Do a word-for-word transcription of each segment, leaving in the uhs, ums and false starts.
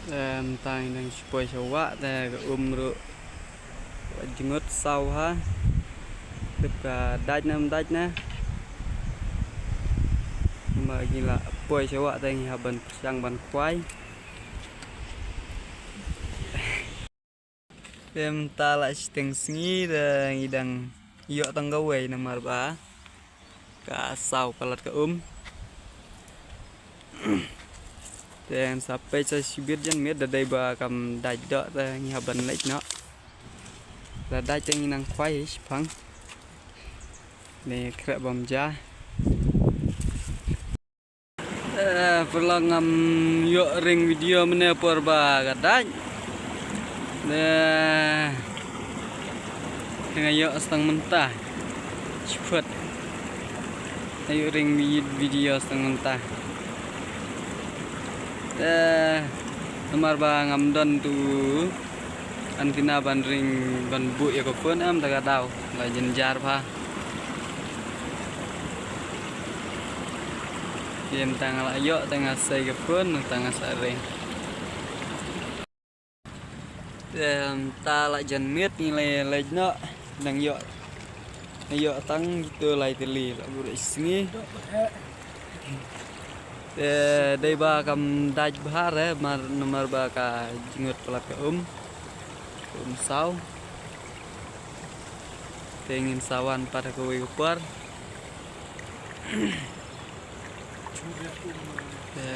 Em, tang dang shu poi sha wah te ka um ruh. Wat jngut saw ha. Tip ka dait ne em dait ne. Namar ngi la poi sha wah te ngi hap ban pyrshang ban khwai. Te mynta la shiteng sngi te ngi dang ïoh tang kawei namar ba ka saw palat ka um. Te ngan sa peit sa shibit jan miet da dei ba kam dait doh te ngi hap ban leit noh. La dait te ngi nang khwai hi shipang. Ne khreh bam ja. Eh, pyrlok ngam ïoh ring video mynne por ba ka dait. Eh, nga ïoh stang mynta. Shiphet. Nga ïoh ring vid-, video stang mynta. Eh, namar ba ngam don tu antenna ban ring ban buh ïa ka phone em da ka daw. La jynjar bha. Ïa mynta nga la ïoh, te nga sei ka phone, mynta nga sa ring. Te mynta la jan miet ngi leit, leit noh, nang ïoh. Nang ïoh tang to lai tylli, la buh sngi. Te dei ba kam dait bha re, mar, namar ba ka jngut palat ka um. Ka um saw. Te ngin sa wan pat ha kawei ka por. Te.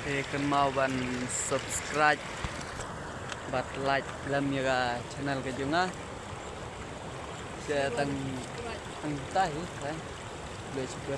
Te kynmaw ban subscribe bad like lem ïa ka channel ka jong nga. Te tang, tang tai, eh. Boleh cuba.